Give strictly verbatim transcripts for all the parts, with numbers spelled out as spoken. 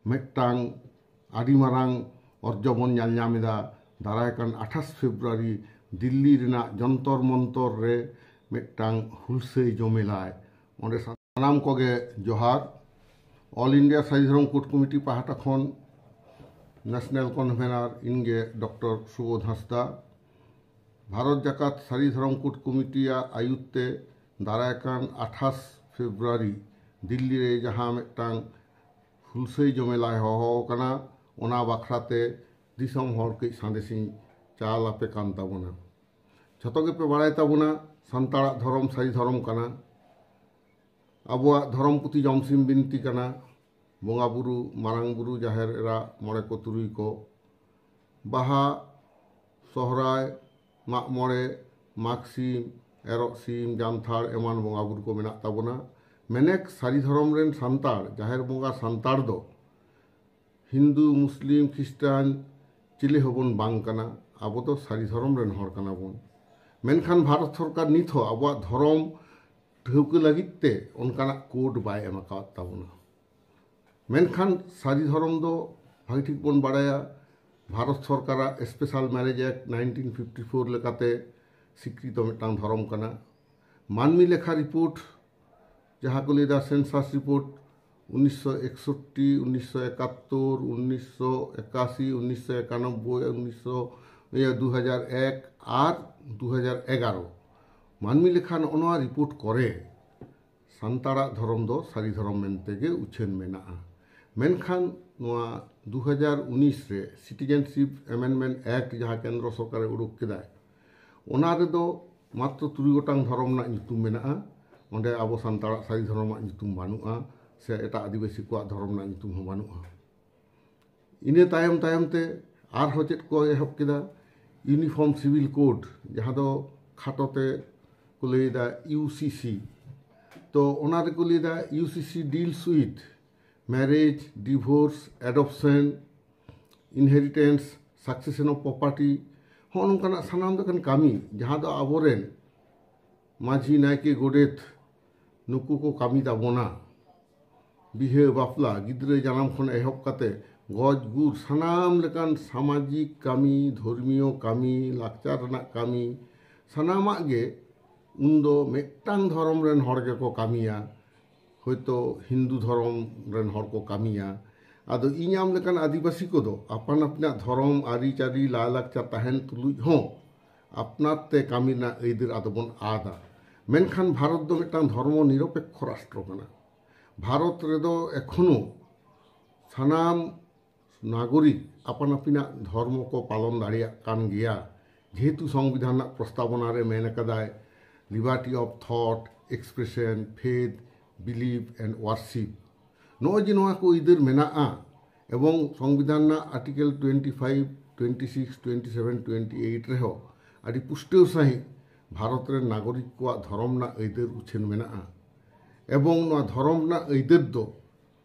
ᱢᱤᱫᱴᱟᱝ ᱟᱹᱰᱤ ᱢᱟᱨᱟᱝ ᱚᱨᱡᱚ ᱵᱚᱱ ᱧᱮᱞ ᱧᱟᱢ ᱮᱫᱟ᱾ ᱫᱟᱨᱟᱭ ᱠᱟᱱ ᱟᱴᱷᱟᱥ ᱯᱷᱮᱵᱽᱨᱩᱣᱟᱨᱤ ᱫᱤᱞᱞᱤ ᱨᱮᱱᱟᱜ ᱡᱚᱱᱛᱚᱨ ᱢᱚᱱᱛᱚᱨ ᱨᱮ ᱢᱤᱫᱴᱟᱝ ᱦᱩᱞᱥᱟᱹᱭ ᱡᱚᱢᱮᱞᱟᱭ᱾ ᱚᱸᱰᱮ ᱥᱟᱱᱟᱢ ᱠᱚᱜᱮ ᱡᱚᱦᱟᱨ᱾ ᱚᱞ ᱤᱱᱰᱤᱭᱟ ᱥᱟᱹᱨᱤ ᱫᱷᱚᱨᱚᱢ ᱠᱳᱰ ᱠᱚᱢᱤᱴᱤ ᱯᱟᱦᱴᱟ ᱠᱷᱚᱱ ᱱᱮᱥᱱᱟᱞ ᱠᱚᱱᱵᱷᱮᱱᱟᱨ ᱤᱧᱜᱮ ᱰᱚᱠᱴᱚᱨ ᱥᱩᱵᱳᱫᱷ ᱦᱟᱸᱥᱫᱟ᱾ ᱵᱷᱟᱨᱚᱛ ᱡᱟᱠᱟᱛ ᱥᱟᱹᱨᱤ ᱫᱷᱚᱨᱚᱢ ᱠᱳᱰ ᱠᱚᱢᱤᱴᱤᱭᱟᱜ ᱟᱹᱭᱩᱨ ᱛᱮ ᱫᱟᱨᱟᱭ ᱠᱟᱱ ᱟᱴᱷᱟᱥ ᱯᱷᱮᱵᱽᱨᱩᱣᱟᱨᱤ ᱫᱤᱞᱞᱤ ᱨᱮ ᱡᱟᱦᱟᱸ ᱢᱤᱫᱴᱟᱝ ᱦᱩᱞᱥᱟᱹᱭ ᱡᱚᱢᱮᱞᱟᱭ ᱦᱚᱦᱚ ᱟᱠᱟᱱᱟ, ᱚᱱᱟ ᱵᱟᱠᱷᱨᱟ ᱛᱮ ᱫᱤᱥᱚᱢ ᱦᱚᱲ ᱠᱟᱹᱡ ᱥᱟᱸᱫᱮᱥᱤᱧ ᱪᱟᱞ ᱟᱯᱮ ᱠᱟᱱ ᱛᱟᱵᱚᱱᱟ᱾ ᱡᱷᱚᱛᱚ ᱜᱮᱯᱮ ᱵᱟᱲᱟᱭ ᱛᱟᱵᱚᱱᱟ, ᱥᱟᱱᱛᱟᱲᱟᱜ ᱫᱷᱚᱨᱚᱢ ᱥᱟᱹᱨᱤ ᱫᱷᱚᱨᱚᱢ ᱠᱟᱱᱟ᱾ ᱟᱵᱚᱣᱟᱜ ᱫᱷᱚᱨᱚᱢ ᱯᱩᱛᱷᱤ ᱡᱚᱢᱥᱤᱢ ᱵᱤᱱᱛᱤ ᱠᱟᱱᱟ᱾ ᱵᱚᱸᱜᱟ ᱵᱩᱨᱩ, ᱢᱟᱨᱟᱝ ᱵᱩᱨᱩ, ᱡᱟᱦᱮᱨ ᱮᱨᱟ, ᱢᱚᱬᱮ ᱠᱚ ᱛᱩᱨᱩᱭ ᱠᱚ, ᱵᱟᱦᱟ, ᱥᱚᱦᱨᱟᱭ, ᱢᱟᱜ ᱢᱚᱬᱮ, ᱢᱟᱜᱽ ᱥᱤᱢ, ᱮᱨᱚᱜ ᱥᱤᱢ, ᱡᱟᱱᱛᱷᱟᱲ ᱮᱢᱟᱱ ᱵᱚᱸᱜᱟ ᱵᱩᱨᱩ ᱠᱚ ᱢᱮᱱᱟᱜ ᱛᱟᱵᱚᱱᱟ᱾ ᱢᱮᱱᱮᱠ ᱥᱟᱹᱨᱤ ᱫᱷᱚᱨᱚᱢ ᱨᱮᱱ ᱥᱟᱱᱛᱟᱲ, ᱡᱟᱦᱮᱨ ᱵᱚᱸᱜᱟ ᱥᱟᱱᱛᱟᱲ ᱫᱚ ᱦᱤᱱᱫᱩ, ᱢᱩᱥᱞᱤᱢ, ᱠᱷᱨᱤᱥᱴᱟᱱ ᱪᱤᱞᱤ ᱦᱚᱸᱵᱚᱱ ᱵᱟᱝ ᱠᱟᱱᱟ᱾ ᱟᱵᱚ ᱫᱚ ᱥᱟᱹᱨᱤ ᱫᱷᱚᱨᱚᱢ ᱨᱮᱱ ᱦᱚᱲ ᱠᱟᱱᱟ ᱵᱚᱱ᱾ ᱢᱮᱱᱠᱷᱟᱱ ᱵᱷᱟᱨᱚᱛ ᱥᱚᱨᱠᱟᱨ ᱱᱤᱛ ᱦᱚᱸ ᱟᱵᱚᱣᱟᱜ ᱫᱷᱚᱨᱚᱢ ᱴᱷᱟᱹᱣᱠᱟᱹ ᱞᱟᱹᱜᱤᱫ ᱛᱮ ᱚᱱᱠᱟᱱᱟᱜ ᱠᱳᱰ ᱵᱟᱭ ᱮᱢ ᱟᱠᱟᱣᱟᱫ ᱛᱟᱵᱚᱱᱟ᱾ ᱢᱮᱱᱠᱷᱟᱱ ᱥᱟᱹᱨᱤ ᱫᱷᱚᱨᱚᱢ ᱫᱚ ᱵᱷᱟᱹᱜᱤ ᱴᱷᱤᱠ ᱵᱚᱱ ᱵᱟᱲᱟᱭᱟ, ᱵᱷᱟᱨᱚᱛ ᱥᱚᱨᱠᱟᱨᱟᱜ special marriage act nineteen fifty four ᱞᱮᱠᱟᱛᱮ ᱥᱤᱠᱨᱤᱛᱚ ᱢᱤᱫᱴᱟᱝ ᱫᱷᱚᱨᱚᱢ ᱠᱟᱱᱟ᱾ ᱢᱟᱹᱱᱢᱤ ᱞᱮᱠᱷᱟ ᱨᱤᱯᱳᱨᱴ, ᱡᱟᱦᱟᱸ ᱠᱚ ᱞᱟᱹᱭᱫᱟ ᱥᱮᱱᱥᱟᱥ ᱨᱤᱯᱳᱨᱴ, ᱩᱱᱤᱥᱥᱚ ᱮᱠᱥᱚᱴᱴᱤ, ᱩᱱᱤᱥᱥᱚ ᱮᱠᱟᱛᱛᱳᱨ, ᱩᱱᱤᱥᱥᱚ ᱮᱠᱟᱥᱤ, ᱩᱱᱤᱥᱥᱚ ᱮᱠᱟᱱᱚᱵᱵᱳᱭ, ᱩᱱᱤᱥᱥᱚ, ᱤᱭᱟᱹ, ᱫᱩ ᱦᱟᱡᱟᱨ ᱮᱠ ᱟᱨ ᱫᱩ ᱦᱟᱡᱟᱨ ᱮᱜᱟᱨᱚ᱾ ᱢᱟᱹᱱᱢᱤ ᱞᱮᱠᱷᱟ ᱱᱚᱜᱼᱚ ᱱᱚᱣᱟ ᱨᱤᱯᱳᱨᱴ ᱠᱚᱨᱮ ᱥᱟᱱᱛᱟᱲᱟᱜ ᱫᱷᱚᱨᱚᱢ ᱫᱚ ᱥᱟᱹᱨᱤ ᱫᱷᱚᱨᱚᱢ ᱢᱮᱱᱛᱮ ᱜᱮ ᱩᱪᱷᱟᱹᱱ ᱢᱮᱱᱟᱜᱼᱟ᱾ ᱢᱮᱱᱠᱷᱟᱱ ᱱᱚᱣᱟ ᱫᱩ ᱦᱟᱡᱟᱨ ᱩᱱᱤᱥ ᱨᱮ ᱥᱤᱴᱤᱡᱮᱱᱥᱤᱯ ᱮᱢᱮᱱᱰᱢᱮᱱᱴ ᱮᱠᱴ, ᱡᱟᱦᱟᱸ ᱠᱮᱱᱫᱨᱚ ᱥᱚᱨᱠᱟᱨᱮ ᱩᱰᱩᱠ ᱠᱮᱫᱟᱭ, ᱚᱱᱟ ᱨᱮᱫᱚ ᱢᱟᱛᱨᱚ ᱛᱩᱨᱩᱭ ᱜᱚᱴᱟᱝ ᱫᱷᱚᱨᱚᱢ ᱨᱮᱱᱟᱜ ᱧᱩᱛᱩᱢ ᱢᱮᱱᱟᱜᱼᱟ᱾ ᱚᱸᱰᱮ ᱟᱵᱚ ᱥᱟᱱᱛᱟᱲᱟᱜ ᱥᱟᱹᱨᱤ ᱫᱷᱚᱨᱚᱢᱟᱜ ᱧᱩᱛᱩᱢ ᱵᱟᱹᱱᱩᱜᱼᱟ, ᱥᱮ ᱮᱴᱟᱜ ᱟᱹᱫᱤᱵᱟᱹᱥᱤ ᱠᱚᱣᱟᱜ ᱫᱷᱚᱨᱚᱢ ᱨᱮᱱᱟᱜ ᱧᱩᱛᱩᱢ ᱦᱚᱸ ᱵᱟᱹᱱᱩᱜᱼᱟ᱾ ᱤᱱᱟᱹ ᱛᱟᱭᱚᱢ ᱛᱟᱭᱚᱢ ᱛᱮ ᱟᱨᱦᱚᱸ ᱪᱮᱫ ᱠᱚ ᱮᱦᱚᱵ ᱠᱮᱫᱟ, ᱤᱭᱩᱱᱤᱯᱷᱚᱨᱢ ᱥᱤᱵᱤᱞ ᱠᱳᱰ, ᱡᱟᱦᱟᱸ ᱫᱚ ᱠᱷᱟᱴᱚ ᱛᱮ ᱠᱚ ᱞᱟᱹᱭᱫᱟ ᱤᱭᱩ ᱥᱤ ᱥᱤ᱾ ᱛᱚ ᱚᱱᱟ ᱨᱮᱠᱚ ᱞᱟᱹᱭᱫᱟ, "U C C deals with marriage, divorce, adoption, inheritance, succession of property", ᱦᱚᱸᱜᱼᱚ ᱱᱚᱝᱠᱟᱱᱟᱜ ᱥᱟᱱᱟᱢ ᱞᱮᱠᱟᱱ ᱠᱟᱹᱢᱤ, ᱡᱟᱦᱟᱸ ᱫᱚ ᱟᱵᱚᱨᱮᱱ ᱢᱟᱹᱡᱷᱤ, ᱱᱟᱭᱠᱮ, ᱜᱚᱰᱮᱛ ᱱᱩᱠᱩ ᱠᱚ ᱠᱟᱹᱢᱤ ᱛᱟᱵᱚᱱᱟ᱾ ᱵᱤᱦᱟᱹ ᱵᱟᱯᱞᱟ, ᱜᱤᱫᱽᱨᱟᱹ ᱡᱟᱱᱟᱢ ᱠᱷᱚᱱ ᱮᱦᱚᱵ ᱠᱟᱛᱮ ᱜᱚᱡ ᱜᱩᱨ, ᱥᱟᱱᱟᱢ ᱞᱮᱠᱟᱱ ᱥᱟᱢᱟᱡᱤᱠ ᱠᱟᱹᱢᱤ, ᱫᱷᱚᱨᱢᱤᱭᱚ ᱠᱟᱹᱢᱤ, ᱞᱟᱠᱪᱟᱨ ᱨᱮᱱᱟᱜ ᱠᱟᱹᱢᱤ, ᱥᱟᱱᱟᱢᱟᱜ ᱜᱮ ᱩᱱᱫᱚ ᱢᱤᱫᱴᱟᱝ ᱫᱷᱚᱨᱚᱢ ᱨᱮᱱ ᱦᱚᱲ ᱜᱮᱠᱚ ᱠᱟᱹᱢᱤᱭᱟ᱾ ᱦᱚᱭᱛᱳ ᱦᱤᱱᱫᱩ ᱫᱷᱚᱨᱚᱢ ᱨᱮᱱ ᱦᱚᱲ ᱠᱚ ᱠᱟᱹᱢᱤᱭᱟ᱾ ᱟᱫᱚ ᱤᱧ ᱟᱢ ᱞᱮᱠᱟᱱ ᱟᱹᱫᱤᱵᱟᱹᱥᱤ ᱠᱚᱫᱚ ᱟᱯᱟᱱ ᱟᱹᱯᱤᱱᱟᱜ ᱫᱷᱚᱨᱚᱢ, ᱟᱹᱨᱤᱪᱟᱹᱞᱤ, ᱞᱟᱭᱼᱞᱟᱠᱪᱟᱨ ᱛᱟᱦᱮᱱ ᱛᱩᱞᱩᱡ ᱦᱚᱸ ᱟᱯᱱᱟᱨ ᱛᱮ ᱠᱟᱹᱢᱤ ᱨᱮᱱᱟᱜ ᱟᱹᱭᱫᱟᱹᱨ ᱟᱫᱚ ᱵᱚᱱ ᱟᱫᱟ᱾ ᱢᱮᱱᱠᱷᱟᱱ ᱵᱷᱟᱨᱚᱛ ᱫᱚ ᱢᱤᱫᱴᱟᱝ ᱫᱷᱚᱨᱢᱚ ᱱᱤᱨᱚᱯᱮᱠᱠᱷᱚ ᱨᱟᱥᱴᱨᱚ ᱠᱟᱱᱟ᱾ ᱵᱷᱟᱨᱚᱛ ᱨᱮᱫᱚ ᱮᱠᱷᱚᱱᱳ ᱥᱟᱱᱟᱢ ᱱᱟᱜᱚᱨᱤᱠ ᱟᱯᱟᱱ ᱟᱹᱯᱤᱱᱟᱜ ᱫᱷᱚᱨᱢᱚ ᱠᱚ ᱯᱟᱞᱚᱱ ᱫᱟᱲᱮᱭᱟᱜ ᱠᱟᱱ ᱜᱮᱭᱟ, ᱡᱮᱦᱮᱛᱩ ᱥᱚᱝᱵᱤᱫᱷᱟᱱ ᱨᱮᱱᱟᱜ ᱯᱨᱚᱥᱛᱟᱵᱚᱱᱟ ᱨᱮ ᱢᱮᱱ ᱟᱠᱟᱫᱟᱭ, liberty of thought, expression, faith, belief and worship᱾ ᱱᱚᱜᱼᱚᱭ ᱡᱮ ᱱᱚᱣᱟ ᱠᱚ ᱟᱹᱭᱫᱟᱹᱨ ᱢᱮᱱᱟᱜᱼᱟ ᱮᱵᱚᱝ ᱥᱚᱝᱵᱤᱫᱷᱟᱱ ᱨᱮᱱᱟᱜ article twenty five, twenty six, twenty seven, twenty eight ᱨᱮᱦᱚᱸ ᱟᱹᱰᱤ ᱯᱩᱥᱴᱟᱹᱣ ᱥᱟᱺᱦᱤᱡ ᱵᱷᱟᱨᱚᱛ ᱨᱮᱱ ᱱᱟᱜᱚᱨᱤᱠ ᱠᱚᱣᱟᱜ ᱫᱷᱚᱨᱚᱢ ᱨᱮᱱᱟᱜ ᱟᱹᱭᱫᱟᱹᱨ ᱩᱪᱷᱟᱹᱱ ᱢᱮᱱᱟᱜᱼᱟ᱾ ᱮᱵᱚᱝ ᱱᱚᱣᱟ ᱫᱷᱚᱨᱚᱢ ᱨᱮᱱᱟᱜ ᱟᱹᱭᱫᱟᱹᱨ ᱫᱚ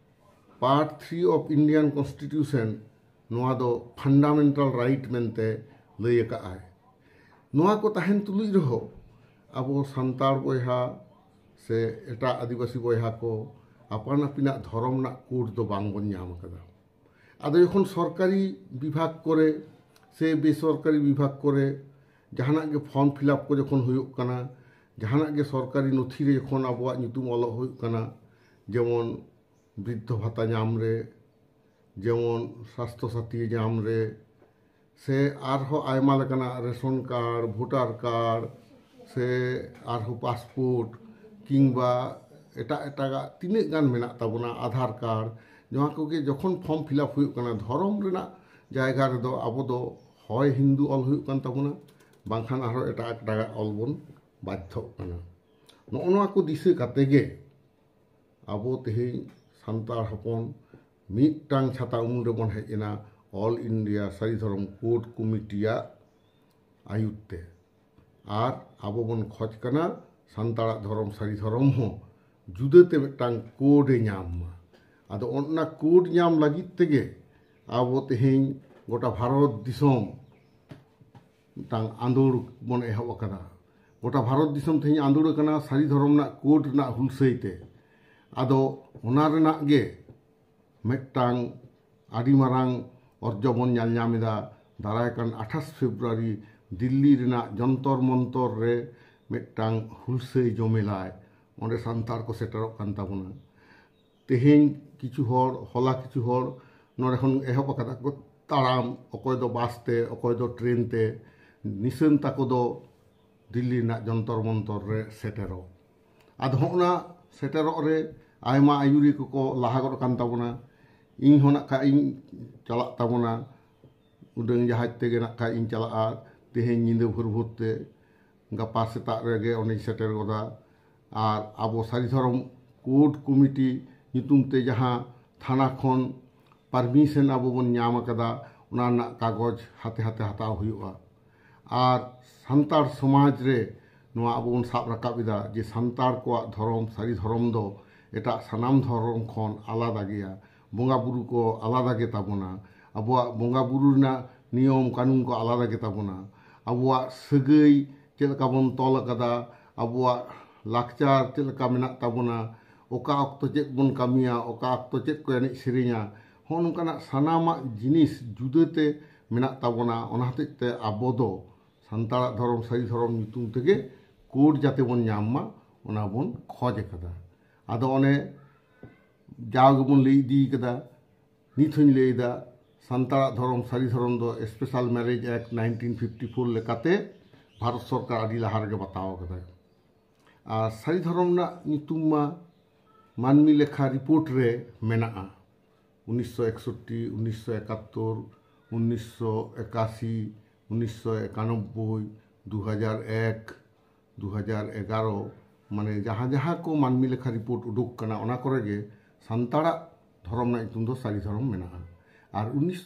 Part three of Indian Constitution ᱱᱚᱣᱟ ᱫᱚ fundamental right ᱢᱮᱱᱛᱮ ᱞᱟᱹᱭ ᱟᱠᱟᱫᱼᱟᱭ᱾ ᱱᱚᱣᱟ ᱠᱚ ᱛᱟᱦᱮᱱ ᱛᱩᱞᱩᱡ ᱨᱮᱦᱚᱸ ᱟᱵᱚ ᱥᱟᱱᱛᱟᱲ ᱵᱚᱭᱦᱟ ᱥᱮ ᱮᱴᱟᱜ ᱟᱹᱫᱤᱵᱟᱹᱥᱤ ᱵᱚᱭᱦᱟ ᱠᱚ ᱟᱯᱟᱱ ᱟᱹᱯᱤᱱᱟᱜ ᱫᱷᱚᱨᱚᱢ ᱨᱮᱱᱟᱜ ᱠᱳᱰ ᱫᱚ ᱵᱟᱝ ᱵᱚᱱ ᱧᱟᱢ ᱟᱠᱟᱫᱟ᱾ ᱟᱫᱚ ᱡᱚᱠᱷᱚᱱ ᱥᱚᱨᱠᱟᱨᱤ ᱵᱤᱵᱷᱟᱜᱽ ᱠᱚᱨᱮ ᱥᱮ ᱵᱮᱥᱚᱨᱠᱟᱨᱤ ᱵᱤᱵᱷᱟᱜᱽ ᱠᱚᱨᱮ ᱡᱟᱦᱟᱱᱟᱜ ᱜᱮ ᱯᱷᱚᱨᱢ ᱯᱷᱤᱞᱟᱯ ᱠᱚ ᱡᱚᱠᱷᱚᱱ ᱦᱩᱭᱩᱜ ᱠᱟᱱᱟ, ᱡᱟᱦᱟᱱᱟᱜ ᱜᱮ ᱥᱚᱨᱠᱟᱨᱤ ᱱᱚᱛᱷᱤ ᱨᱮ ᱡᱚᱠᱷᱚᱱ ᱟᱵᱚᱣᱟᱜ ᱧᱩᱛᱩᱢ ᱚᱞᱚᱜ ᱦᱩᱭᱩᱜ ᱠᱟᱱᱟ, ᱡᱮᱢᱚᱱ ᱵᱨᱤᱫᱽᱫᱷᱚ ᱵᱷᱟᱛᱟ ᱧᱟᱢ ᱨᱮ, ᱡᱮᱢᱚᱱ ᱥᱟᱥᱛᱷᱚ ᱥᱟᱛᱷᱤ ᱧᱟᱢ ᱨᱮ, ᱥᱮ ᱟᱨᱦᱚᱸ ᱟᱭᱢᱟ ᱞᱮᱠᱟᱱᱟᱜ ᱨᱮᱥᱚᱱ ᱠᱟᱨᱰ, ᱵᱷᱳᱴᱟᱨ ᱠᱟᱨᱰ, ᱥᱮ ᱟᱨᱦᱚᱸ ᱯᱟᱥᱯᱳᱨᱴ ᱠᱤᱝᱵᱟ ᱮᱴᱟᱜ ᱮᱴᱟᱜᱟᱜ ᱛᱤᱱᱟᱹᱜ ᱜᱟᱱ ᱢᱮᱱᱟᱜ ᱛᱟᱵᱚᱱᱟ, ᱟᱫᱷᱟᱨ ᱠᱟᱨᱰ, ᱱᱚᱣᱟ ᱠᱚᱜᱮ ᱡᱚᱠᱷᱚᱱ ᱯᱷᱚᱨᱢ ᱯᱷᱤᱞᱟᱯ ᱦᱩᱭᱩᱜ ᱠᱟᱱᱟ, ᱫᱷᱚᱨᱚᱢ ᱨᱮᱱᱟᱜ ᱡᱟᱭᱜᱟ ᱨᱮᱫᱚ ᱟᱵᱚ ᱫᱚ ᱦᱚᱭ ᱦᱤᱱᱫᱩ ᱚᱞ ᱦᱩᱭᱩᱜ ᱠᱟᱱ ᱛᱟᱵᱚᱱᱟ, ᱵᱟᱝᱠᱷᱟᱱ ᱟᱨᱦᱚᱸ ᱮᱴᱟᱜ ᱮᱴᱟᱜᱟᱜ ᱚᱞ ᱵᱚᱱ ᱵᱟᱫᱽᱫᱷᱚᱜ ᱠᱟᱱᱟ᱾ ᱱᱚᱜᱼᱚ ᱱᱚᱣᱟ ᱠᱚ ᱫᱤᱥᱟᱹ ᱠᱟᱛᱮ ᱜᱮ ᱟᱵᱚ ᱛᱮᱦᱮᱧ ᱥᱟᱱᱛᱟᱲ ᱦᱚᱯᱚᱱ ᱢᱤᱫᱴᱟᱝ ᱪᱷᱟᱛᱟ ᱩᱢᱩᱞ ᱨᱮᱵᱚᱱ ᱦᱮᱡ ᱮᱱᱟ, ᱚᱞ ᱤᱱᱰᱤᱭᱟ ᱥᱟᱹᱨᱤ ᱫᱷᱚᱨᱚᱢ ᱠᱳᱰ ᱠᱚᱢᱤᱴᱤᱭᱟᱜ ᱟᱭᱩᱨ ᱛᱮ᱾ ᱟᱨ ᱟᱵᱚ ᱵᱚᱱ ᱠᱷᱚᱡᱽ ᱠᱟᱱᱟ ᱥᱟᱱᱛᱟᱲᱟᱜ ᱫᱷᱚᱨᱚᱢ, ᱥᱟᱹᱨᱤ ᱫᱷᱚᱨᱚᱢ ᱦᱚᱸ ᱡᱩᱫᱟᱹᱛᱮ ᱢᱤᱫᱴᱟᱝ ᱠᱳᱰ ᱮ ᱧᱟᱢ ᱢᱟ᱾ ᱟᱫᱚ ᱚᱱᱟ ᱠᱳᱰ ᱧᱟᱢ ᱞᱟᱹᱜᱤᱫ ᱛᱮᱜᱮ ᱟᱵᱚ ᱛᱮᱦᱮᱧ ᱜᱚᱴᱟ ᱵᱷᱟᱨᱚᱛ ᱫᱤᱥᱚᱢ ᱢᱤᱫᱴᱟᱝ ᱟᱸᱫᱳᱲ ᱵᱚᱱ ᱮᱦᱚᱵ ᱟᱠᱟᱫᱟ᱾ ᱜᱚᱴᱟ ᱵᱷᱟᱨᱚᱛ ᱫᱤᱥᱚᱢ ᱛᱮᱦᱮᱧ ᱟᱸᱫᱳᱲ ᱟᱠᱟᱱᱟ ᱥᱟᱹᱨᱤ ᱫᱷᱚᱨᱚᱢ ᱨᱮᱱᱟᱜ ᱠᱳᱰ ᱨᱮᱱᱟᱜ ᱦᱩᱞᱥᱟᱹᱭ ᱛᱮ᱾ ᱟᱫᱚ ᱚᱱᱟ ᱨᱮᱱᱟᱜ ᱜᱮ ᱢᱤᱫᱴᱟᱝ ᱟᱹᱰᱤ ᱢᱟᱨᱟᱝ ᱚᱨᱡᱚ ᱵᱚᱱ ᱧᱮᱞ ᱧᱟᱢ ᱮᱫᱟ᱾ ᱫᱟᱨᱟᱭ ᱠᱟᱱ ᱟᱴᱷᱟᱥ ᱯᱷᱮᱵᱽᱨᱩᱣᱟᱨᱤ ᱫᱤᱞᱞᱤ ᱨᱮᱱᱟᱜ ᱡᱚᱱᱛᱚᱨ ᱢᱚᱱᱛᱚᱨ ᱨᱮ ᱢᱤᱫᱴᱟᱝ ᱦᱩᱞᱥᱟᱹᱭ ᱡᱚᱢᱮᱞᱟᱭ, ᱚᱸᱰᱮ ᱥᱟᱱᱛᱟᱲ ᱠᱚ ᱥᱮᱴᱮᱨᱚᱜ ᱠᱟᱱ ᱛᱟᱵᱚᱱᱟ᱾ ᱛᱮᱦᱮᱧ ᱠᱤᱪᱷᱩ ᱦᱚᱲ, ᱦᱚᱞᱟ ᱠᱤᱪᱷᱩ ᱦᱚᱲ ᱱᱚᱰᱮ ᱠᱷᱚᱱ ᱮᱦᱚᱵ ᱟᱠᱟᱫᱟ ᱠᱚ ᱛᱟᱲᱟᱢ, ᱚᱠᱚᱭ ᱫᱚ ᱵᱟᱥ ᱛᱮ, ᱚᱠᱚᱭ ᱫᱚ ᱴᱨᱮᱱ ᱛᱮ᱾ ᱱᱤᱥᱟᱹᱱ ᱛᱟᱠᱚ ᱫᱚ ᱫᱤᱞᱞᱤ ᱨᱮᱱᱟᱜ ᱡᱚᱱᱛᱚᱨ ᱢᱚᱱᱛᱚᱨ ᱨᱮ ᱥᱮᱴᱮᱨᱚᱜ᱾ ᱟᱫᱚ ᱦᱚᱸᱜᱼᱱᱟ ᱥᱮᱴᱮᱨᱚᱜ ᱨᱮ ᱟᱭᱢᱟ ᱟᱹᱭᱩᱨᱤᱭᱟᱹ ᱠᱚᱠᱚ ᱞᱟᱦᱟ ᱜᱚᱫ ᱟᱠᱟᱱ ᱛᱟᱵᱚᱱᱟ᱾ ᱤᱧ ᱦᱚᱸ ᱱᱟᱜ ᱠᱷᱟᱡ ᱤᱧ ᱪᱟᱞᱟᱜ ᱛᱟᱵᱚᱱᱟ, ᱩᱰᱟᱹᱱ ᱡᱟᱦᱟᱡᱽ ᱛᱮᱜᱮ ᱱᱟᱜ ᱠᱷᱟᱡ ᱤᱧ ᱪᱟᱞᱟᱜᱼᱟ ᱛᱮᱦᱮᱧ ᱧᱤᱫᱟᱹ ᱵᱷᱳᱨ ᱵᱷᱳᱨ ᱛᱮ᱾ ᱜᱟᱯᱟ ᱥᱮᱛᱟᱜ ᱨᱮᱜᱮ ᱚᱸᱰᱮᱧ ᱥᱮᱴᱮᱨ ᱜᱚᱫᱟ᱾ ᱟᱨ ᱟᱵᱚ ᱥᱟᱹᱨᱤ ᱫᱷᱚᱨᱚᱢ ᱠᱳᱰ ᱠᱚᱢᱤᱴᱤ ᱧᱩᱛᱩᱢ ᱛᱮ ᱡᱟᱦᱟᱸ ᱛᱷᱟᱱᱟ ᱠᱷᱚᱱ ᱯᱟᱨᱢᱤᱥᱚᱱ ᱟᱵᱚ ᱵᱚᱱ ᱧᱟᱢ ᱟᱠᱟᱫᱟ, ᱚᱱᱟ ᱨᱮᱱᱟᱜ ᱠᱟᱜᱚᱡᱽ ᱦᱟᱛᱮ ᱦᱟᱛᱮ ᱦᱟᱛᱟᱣ ᱦᱩᱭᱩᱜᱼᱟ᱾ ᱟᱨ ᱥᱟᱱᱛᱟᱲ ᱥᱚᱢᱟᱡᱽ ᱨᱮ ᱱᱚᱣᱟ ᱟᱵᱚ ᱵᱚᱱ ᱥᱟᱵ ᱨᱟᱠᱟᱵ ᱮᱫᱟ ᱡᱮ ᱥᱟᱱᱛᱟᱲ ᱠᱚᱣᱟᱜ ᱫᱷᱚᱨᱚᱢ, ᱥᱟᱹᱨᱤ ᱫᱷᱚᱨᱚᱢ ᱫᱚ ᱮᱴᱟᱜ ᱥᱟᱱᱟᱢ ᱫᱷᱚᱨᱚᱢ ᱠᱷᱚᱱ ᱟᱞᱟᱫᱟ ᱜᱮᱭᱟ᱾ ᱵᱚᱸᱜᱟ ᱵᱩᱨᱩ ᱠᱚ ᱟᱞᱟᱫᱟ ᱜᱮ ᱛᱟᱵᱚᱱᱟ, ᱟᱵᱚᱣᱟᱜ ᱵᱚᱸᱜᱟ ᱵᱩᱨᱩ ᱨᱮᱱᱟᱜ ᱱᱤᱭᱚᱢ ᱠᱟᱹᱱᱩᱱ ᱠᱚ ᱟᱞᱟᱫᱟ ᱜᱮ ᱛᱟᱵᱚᱱᱟ, ᱟᱵᱚᱣᱟᱜ ᱥᱟᱹᱜᱟᱹᱭ ᱪᱮᱫ ᱞᱮᱠᱟ ᱵᱚᱱ ᱛᱚᱞ ᱟᱠᱟᱫᱟ, ᱟᱵᱚᱣᱟᱜ ᱞᱟᱠᱪᱟᱨ ᱪᱮᱫ ᱞᱮᱠᱟ ᱢᱮᱱᱟᱜ ᱛᱟᱵᱚᱱᱟ, ᱚᱠᱟ ᱚᱠᱛᱚ ᱪᱮᱫ ᱵᱚᱱ ᱠᱟᱹᱢᱤᱭᱟ, ᱚᱠᱟ ᱚᱠᱛᱚ ᱪᱮᱫ ᱠᱚ ᱮᱱᱮᱡ ᱥᱮᱨᱮᱧᱟ, ᱦᱚᱸᱜᱼᱚ ᱱᱚᱝᱠᱟᱱᱟᱜ ᱥᱟᱱᱟᱢᱟᱜ ᱡᱤᱱᱤᱥ ᱡᱩᱫᱟᱹᱛᱮ ᱢᱮᱱᱟᱜ ᱛᱟᱵᱚᱱᱟ᱾ ᱚᱱᱟ ᱦᱚᱛᱮᱡ ᱛᱮ ᱟᱵᱚ ᱫᱚ ᱥᱟᱱᱛᱟᱲᱟᱜ ᱫᱷᱚᱨᱚᱢ, ᱥᱟᱹᱨᱤ ᱫᱷᱚᱨᱚᱢ ᱧᱩᱛᱩᱢ ᱛᱮᱜᱮ ᱠᱳᱰ ᱡᱟᱛᱮ ᱵᱚᱱ ᱧᱟᱢ ᱢᱟ, ᱚᱱᱟ ᱵᱚᱱ ᱠᱷᱚᱡᱽ ᱟᱠᱟᱫᱟ᱾ ᱟᱫᱚ ᱚᱱᱮ ᱡᱟᱣ ᱜᱮᱵᱚᱱ ᱞᱟᱹᱭ ᱤᱫᱤ ᱠᱟᱫᱟ, ᱱᱤᱛ ᱦᱚᱧ ᱞᱟᱹᱭ ᱮᱫᱟ, ᱥᱟᱱᱛᱟᱲᱟᱜ ᱫᱷᱚᱨᱚᱢ, ᱥᱟᱹᱨᱤ ᱫᱷᱚᱨᱚᱢ ᱫᱚ Special Marriage Act nineteen fifty four ᱞᱮᱠᱟᱛᱮ ᱵᱷᱟᱨᱚᱛ ᱥᱚᱨᱠᱟᱨ ᱟᱹᱰᱤ ᱞᱟᱦᱟ ᱨᱮᱜᱮ ᱵᱟᱛᱟᱣ ᱟᱠᱟᱫᱟᱭ᱾ ᱟᱨ ᱥᱟᱹᱨᱤ ᱫᱷᱚᱨᱚᱢ ᱨᱮᱱᱟᱜ ᱧᱩᱛᱩᱢ ᱢᱟ ᱢᱟᱹᱱᱢᱤ ᱞᱮᱠᱷᱟ ᱨᱤᱯᱳᱨᱴ ᱨᱮ ᱢᱮᱱᱟᱜᱼᱟ, ᱩᱱᱤᱥᱥᱚ ᱮᱠᱥᱚᱴᱴᱤ, ᱩᱱᱤᱥᱥᱚ ᱮᱠᱟᱛᱛᱳᱨ, ᱩᱱᱤᱥᱥᱚ ᱮᱠᱟᱥᱤ, ᱩᱱᱤᱥᱥᱚ ᱮᱠᱟᱱᱚᱵᱵᱳᱭ, ᱫᱩ ᱦᱟᱡᱟᱨ ᱮᱠ, ᱫᱩ ᱦᱟᱡᱟᱨ ᱮᱜᱟᱨᱚ, ᱢᱟᱱᱮ ᱡᱟᱦᱟᱸ ᱡᱟᱦᱟᱸ ᱠᱚ ᱢᱟᱹᱱᱢᱤ ᱞᱮᱠᱷᱟ ᱨᱤᱯᱳᱨᱴ ᱩᱰᱩᱠ ᱠᱟᱱᱟ, ᱚᱱᱟ ᱠᱚᱨᱮ ᱜᱮ ᱥᱟᱱᱛᱟᱲᱟᱜ ᱫᱷᱚᱨᱚᱢ ᱨᱮᱱᱟᱜ ᱧᱩᱛᱩᱢ ᱫᱚ ᱥᱟᱹᱨᱤ ᱫᱷᱚᱨᱚᱢ ᱢᱮᱱᱟᱜᱼᱟ᱾ ᱟᱨ ᱩᱱᱤᱥ